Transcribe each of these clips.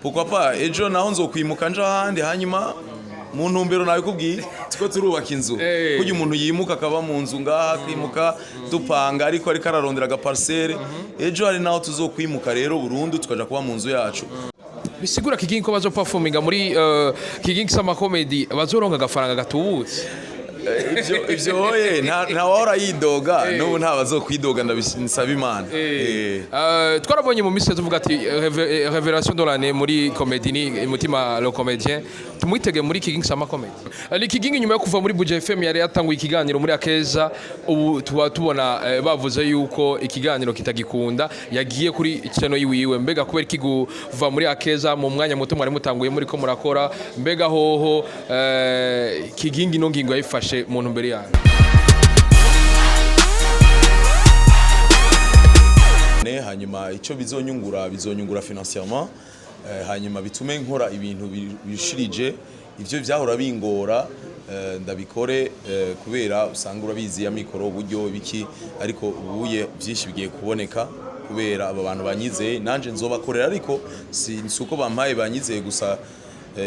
Pourquoi pas? Ejo naho nzokwimuka nja ahandi. Hanyuma mu ntumbero nabikubwiye, tuko turubaka inzu. Kurya umuntu yimuka akaba mu nzu ngaha, akimuka dupanga, ariko ararondera agaparcelle. Ejo hari naho tuzokwimuka rero burundu, tukaja kuba mu nzu yacu. Bisigura, Kigingi, ko bazo performinga muri Kigingi Summer Comedy bazoronka agafaranga gatubutse? Ivyo oye, nta wahora yidoga, n'ubu nta bazokwidoga, ndabisaba Imana. Twarabonye mu minsi tuvuga ati révélation de l'année muri comedy ni Mutima le comédien. Tumwitege muri Kigingi Summer Comedy. Ni Kigingi nyuma yo kuva muri Buja FM yari yatanguye ikiganiro muri Akeza. Ubu tuba tubona bavuze yuko ikiganiro kitagikunda, yagiye kuri channel yiwiwe. Mbega kubera iki kuva muri Akeza mu mwanya muto mwari mutanguye muri ko murakora? Mbega hoho Kigingi no ngingo yayifashe mu ntumbero yayo? Hanyuma icyo bizonyungura financièrement, hanyuma bitume nkora ibintu bishirije ivyo vyahora bingora, ndabikore, kubera usanga urabizi ya mikoro, uburyo biki. Ariko ubuye byinshi bigiye kuboneka kubera aba bantu banyizeye. Nanje nzobakorera, ariko si uko bampaye banyizeye gusa,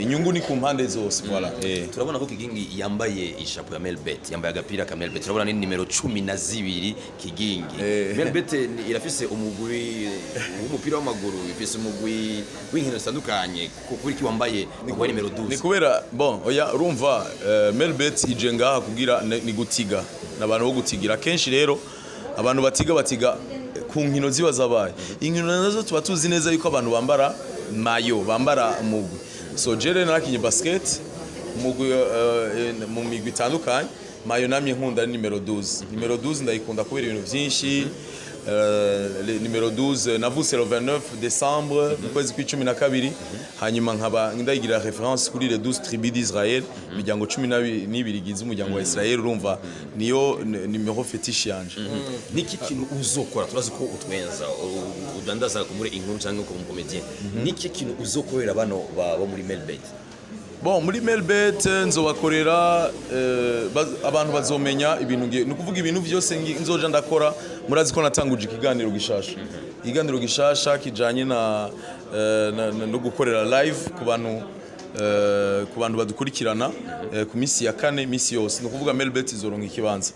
inyungu ni ku mpande zose, voilà. Turabona ko Kigingi yambaye ishapo ya Melbet, yambaye agapira ka Melbet, turabona ni nimero 12 Kigingi. Melbet irafise umugwi w'umupira w'amaguru, ifise umugwi w'inkino zitandukanye. Kuri ki wambaye nimero 12? Ni kubera, bon, oya, urumva, Melbet ije ngaha kugira ni gutiga n'abantu bo gutigira. Kenshi rero abantu batiga ku nkino ziba zabaye. Inkino nazo tuba tuzi neza yuko abantu bambara maillot, bambara umugwi. So jere narakinye basket, umugwi, mu migwi itandukanye. Maillot namye nkunda ni nimero 12. Nimero 12 ndayikunda kubera ibintu byinshi. Nimero 12, navutse le 29 décembre, mu kwezi kw'icumi na kabiri. Hanyuma nkaba ndayigira référence kuri les 12 tribus d'Israël, imiryango cumi n'ibiri igize umuryango wa Israël. Urumva niyo numéro fétiche yanje. Niki kintu uzokora? Turazi ko utwenza, udandaza muri inkuru cyangwa ko umucomédien. Niki kintu uzokorera bano bo muri Melbet? Bon, muri Melbet nzobakorera, abantu bazomenya ibintu ni ukuvuga ibintu byose nzoja ndakora. Murazi ko natanguje ikiganiro gishasha, ikiganiro gishasha kijanye na no gukorera live ku bantu badukurikirana ku misi ya kane, misi yose. Ni ukuvuga Melbet izoronka ikibanza.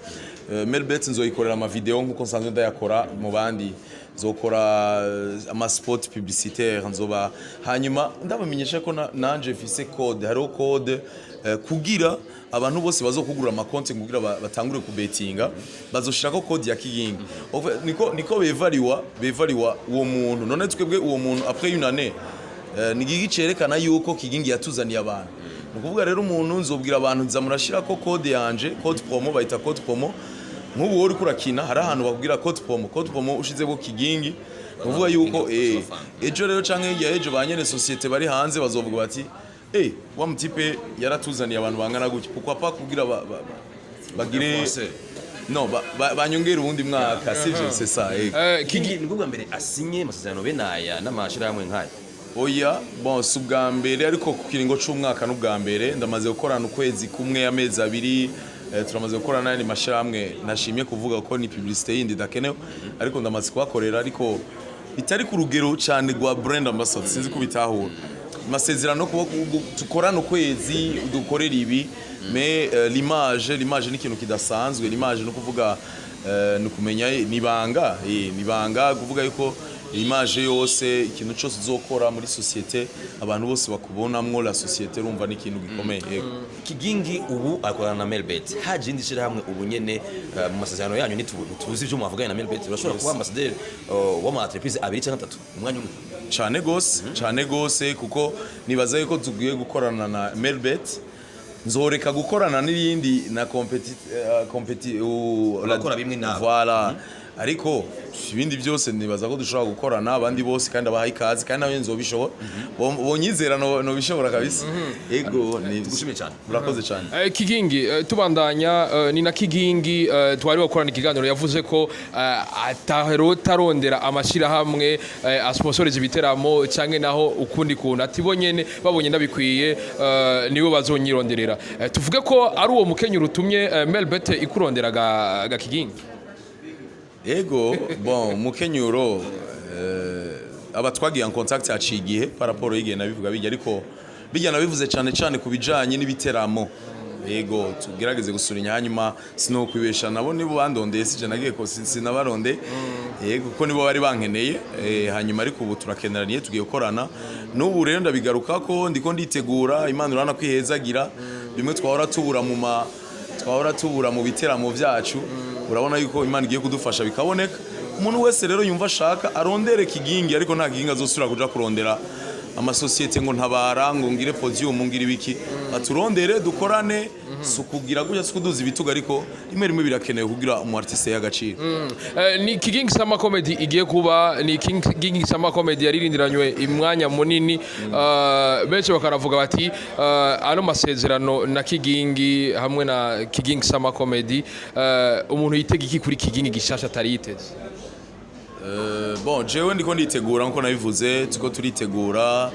Melbet nzoyikorera ama video nkuko nsanzwe ndayakora mu bandi, nzokora ama spot publicitaire nzoba. Hanyuma ndabamenyesha ko nanje mfise code, hariho code kugira abantu bose bazokugura amakonti kugira batangure kubetinga, bazoshirako code ya Kigingi. En fait, niko bevaliwa uwo muntu. None twebwe uwo muntu après une année, ni gigi cerekana yuko Kigingi yatuzaniye abantu. Ni ukuvuga rero umuntu nzobwira abantu nza murashirako code yanje, code promo, bayita code promo. Nk'ubu wowe uriko urakina, hari ahantu bakubwira code promo. Code promo ushizeko Kigingi, ni ukuvuga yuko ejo rero canke hirya ejo ba nyene société bari hanze bazovuga bati: "Eh, wa mutipe yaratuzaniye abantu bangana gutya, pourquoi pas kugira bagire Français. no banyongera uwundi mwaka?" Sivyo? C'est ça. Kigingi ni bwa mbere asinye amasezerano benaya n'amashirahamwe nk'aya? Oya, bon, si ubwa mbere, ariko ku kiringo c'umwaka n'ubwa mbere. Ndamaze gukorana ukwezi kumwe, amezi 2, turamaze gukorana n'ayandi mashirahamwe nashimye kuvuga ko ni publicité yindi idakenewe, ariko ndamaze kuhakorera, ariko bitari ku rugero cyane rwa brand ambassador. Sinzi ko bitahura amasezerano kuba tukorana ukwezi, dukorera ibi. Mais l'image ni ikintu kidasanzwe. L'image no kuvuga, ni ukumenya nibanga, nibanga kuvuga yuko image yose, ikintu cyose uzokora muri société, abantu bose bakubonamwo la société. Urumva ni ikintu gikomeye, yego. Kigingi ubu akorana na Melbet, haje indi shirahamwe ubu nyene, mu masezerano yanyu ntituzi ivyo mwavuganye na Melbet. Urashobora kuba ambassadeur w'ama entreprise abiri cyangwa atatu mu mwanya umwe? Cyane gose, cyane gose, kuko nibaza yuko tugiye gukorana na Melbet, nzoreka gukorana n'irindi na competi Abakora bimwe nabo. Voilà. Ariko ibindi byose nibaza ko dushobora gukorana abandi bose, kandi abahaye ikaze, kandi nawe nzobishobora. Bonyizera nobishobora kabisa, ego ni Tugushimiye cyane. Murakoze cyane. Kigingi, tubandanya, ni na Kigingi twari bakorana ikiganiro, yavuze ko ataharondera amashyirahamwe asponsoriza ibiteramo canke naho ukundi kuntu, ati bo nyene babonye ndabikwiye, nibo bazonyironderera. Tuvuge ko ari uwo mukenyero utumye Melbet ikurondera ga Kigingi? Ego, bon, umukenyuro, Aba twagiye en contact haciye igihe par rapport y'igihe nabivuga bijya, ariko bijya nabivuze cyane cyane ku bijanye n'ibiteramo. Yego, tugerageze gusura. Hanyuma sinokwibesha, nabo nibo bandondeye, sije nagiye ko sinabaronde. Yego, kuko nibo bari bankeneye. Hanyuma ariko ubu turakeneraniye, tugiye gukorana. N'ubu rero ndabigaruka ko ndiko nditegura. Imana urana kwihezagira bimwe twahora tubura mu biteramo byacu. Urabona yuko Imana igiye kudufasha bikaboneka. Umuntu wese rero yumva ashaka arondere Kigingi, ariko nta Kigingi azosubira kuja kurondera amasosiyete ngo ntabara, ngo ngire podium, ngire ibiki. Aturondere dukorane. Si ukugira gutya, si ukuduza ibitugu, ariko rimwe rimwe birakenewe kugira umu artiste y'agaciro. Ni Kigingi Summer Comedy igiye kuba, ni Kigingi Summer Comedy yaririndiranywe imwanya munini. Benshi bakaravuga bati ano masezerano na Kigingi hamwe na Kigingi Summer Comedy, umuntu yitega iki kuri Kigingi gishasha atari yiteze? Bon, jewe ndiko nditegura nkuko nabivuze, tuko turitegura.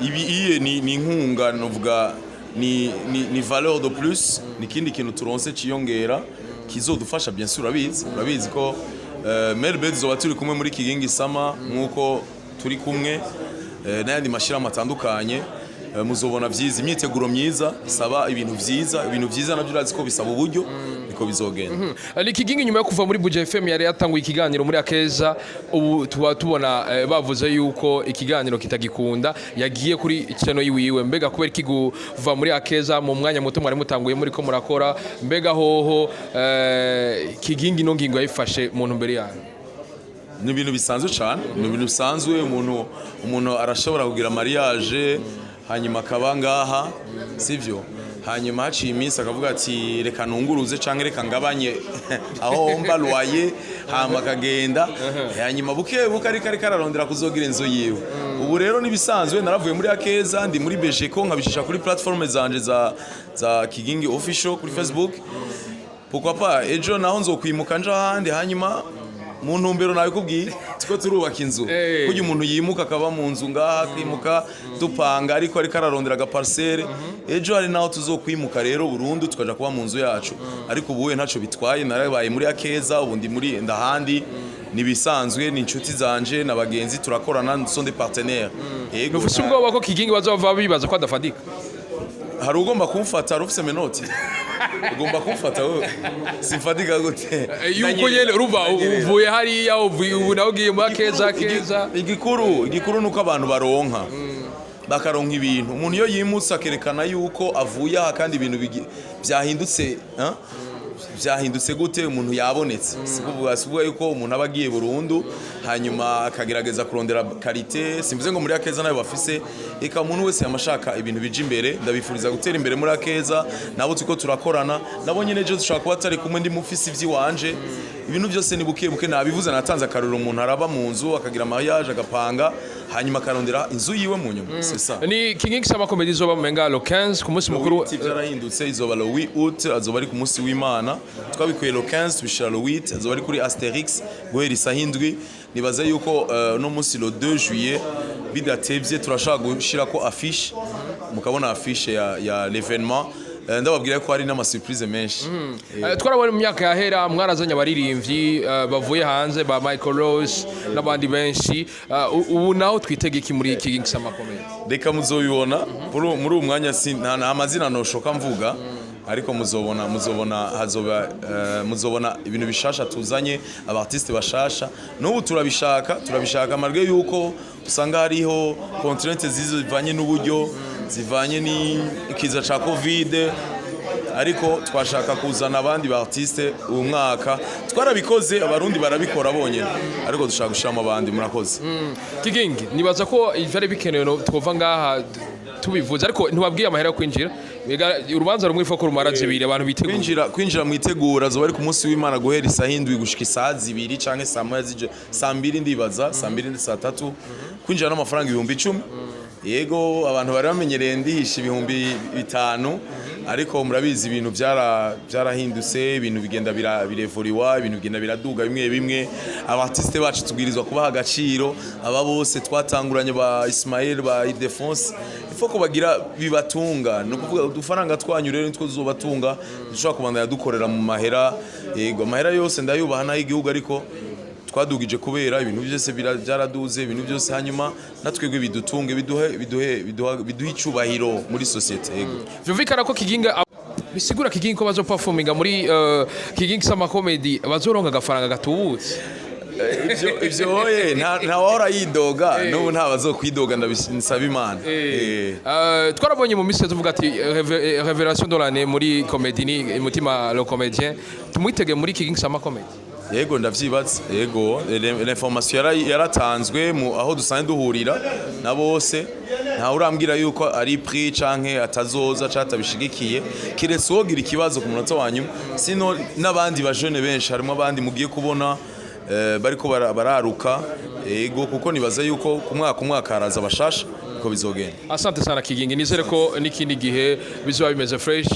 Ibi iye ni inkunga novuga ni valeur de plus, ni ikindi kintu turonse ciyongera kizodufasha. Bien sûr, urabizi ko Melbet zoba turi kumwe muri Kigingi Summer nkuko turi kumwe n'ayandi mashirahamwe atandukanye. Muzobona vyiza, imyiteguro myiza isaba ibintu vyiza, ibintu vyiza navyo urazi ko bisaba uburyo, niko bizogenda. Ni Kigingi nyuma yo kuva muri Buja FM yari yatanguye ikiganiro muri Akeza. Ubu tuba tubona bavuze yuko ikiganiro kitagikunda, yagiye kuri channel yiwiwe. Mbega kubera iki kuva muri Akeza mu mwanya muto mwari mutanguye muri ko murakora? Mbega hoho Kigingi no ngingo yayifashe mu ntumbero yayo? Ni ibintu bisanzwe cyane, ni ibintu bisanzwe. Umuntu arashobora kugira mariage, hanyuma akaba ngaha, sivyo? Hanyuma haciye iminsi akavuga ati reka nunguruze canke reka ngabanye aho mba loyer, hama akagenda. Hanyuma buke buke ariko ararondera kuzogira inzu yiwe. Ubu rero nibisanzwe, naravuye muri Akeza, ndi muri Bejeko, nkabishisha kuri platform zanje za Kigingi Official kuri Facebook. Pourquoi pas ejo naho nzokwimuka nja ahandi? Hanyuma mu ntumbero nabikubwiye, tuko turubaka inzu. Kurya umuntu yimuka akaba mu nzu ngaha, akimuka dupanga, ariko ararondera agaparcelle. Ejo hari naho tuzokwimuka rero burundu, tukaja kuba mu nzu yacu. Ariko ubu ntaco bitwaye, narabaye muri Akeza, ubu ndi muri ndahandi, nibisanzwe. Ni inshuti zanje na bagenzi, turakorana, sont des partenaires. Yego. Ufise ubwoba ko Kigingi bazova bibaza ko adafatika? Hari ugomba kumfata? Hari ufise menottes ugomba kumfata? Wewe simfatika gute? Yuko nyene urumva uvuye hariya, uvuye ubu nawe ugiye muri Akeza Keza. Igikuru nuko abantu baronka, bakaronka ibintu. Umuntu iyo yimutse akerekana yuko avuye aha kandi ibintu byahindutse, hein? Byahindutse gute? Umuntu yabonetse, si kuvuga yuko umuntu aba agiye burundu, hanyuma akagerageza kurondera qualité. Simvuze ngo muri Akeza nayo bafise. Eka, umuntu wese yamashaka ibintu bija imbere. Ndabifuriza gutera imbere muri Akeza, nabo tuko turakorana nabo nyene. Ejo dushobora kuba tari kumwe, ndi mufisi ivy'iwanje. Ibintu byose ni buke buke. Nabivuze, natanze akarorero: umuntu araba mu nzu, akagira mariage, agapanga, hanyuma akarondera inzu yiwe mu nyuma. C'est ça. Ni Kigingi Summer Comedy izoba menga le 15 ku munsi mukuru. Mukuru byarahindutse, izoba le 8 août, azoba ari ku munsi w'Imana. Twabikuye le 15, tubishira le 8, azoba ari kuri Asterix guhera isaha 7. Nibaza yuko no munsi le 2 juillet bidatevye turashaka gushirako affiche, mukabona affiche ya l'événement. Ndababwira ko hari n'ama surprise menshi. Twarabonye mu myaka yahera mwarazanye abaririmbyi bavuye hanze, ba Michael Rose n'abandi benshi. Ubu naho twitege iki muri Kigingi Summer Comedy? Reka muzobibona. Muri uwo mwanya nta mazina noshoka mvuga, ariko muzobona hazoba muzobona ibintu bishasha tuzanye, aba artiste bashasha. N'ubu turabishaka malgré yuko usanga hariho contraintes zizo zivanye n'uburyo, zivanye n'ikiza ca Covid, ariko twashaka kuzana abandi ba artiste uyu mwaka. Twarabikoze, Abarundi barabikora bonyene, ariko dushaka gushiramo abandi. Murakoze. Kigingi, nibaza ko ivyari bikenewe no twova ngaha tubivuze, ariko ntiwabwiye amahera yo kwinjira. Mbega urubanza rumwe ifo ko rumara zibiri, abantu biteguye? Kwinjira mu itegura, azoba ari ku munsi w'Imana guhera isaha 7 gushika isaha 2 canke saa 1 zije, saa 2, ndibaza saa 2, saa 3. Kwinjira n'amafaranga 10,000. Yego, abantu bari bamenyereye ndihisha 5,000, ariko murabizi ibintu byarahindutse, ibintu bigenda birevuriwa, ibintu bigenda biraduga bimwe bimwe. Aba artiste bacu tubwirizwa kubaha agaciro. Aba bose twatanguranye, ba Ismaël, ba Ildefonse, ifo ko bagira bibatunga. Ni ukuvuga udufaranga twanyu rero nitwo tuzobatunga. Dushobora kubandanya dukorera mu mahera. Yego, amahera yose ndayubaha n'ay'igihugu, ariko Twadugije kubera ibintu byose byaraduze, ibintu byose, hanyuma natwebwe bidutunge, biduhe icubahiro muri société, yego. Vyumvikana ko Kigingi, bisigura Kigingi ko bazo performinga muri Kigingi Summer Comedy bazoronka agafaranga gatubutse. Ivyo oye, nta wahora yidoga, n'ubu nta bazokwidoga, ndabisaba Imana. Twarabonye mu minsi tuvuga ati révélation de l'année muri comedy ni Mutima le comédien, tumwitege muri Kigingi Summer Comedy? Yego, ndavyibatse, yego. L'information yaratanzwe mu aho dusanzwe duhurira na bose. Ntawe urambwira yuko ari prix canke atazoza canke atabishigikiye, kiretse uwogira ikibazo ku munota wa nyuma. Sino n'abandi bajene benshi, harimo abandi mugiye kubona bariko bararuka, yego, kuko nibaza yuko ku mwaka umwaka haraza abashasha, niko bizogenda. Asante sana Kigingi, nizere ko n'ikindi gihe bizoba bimeze fresh.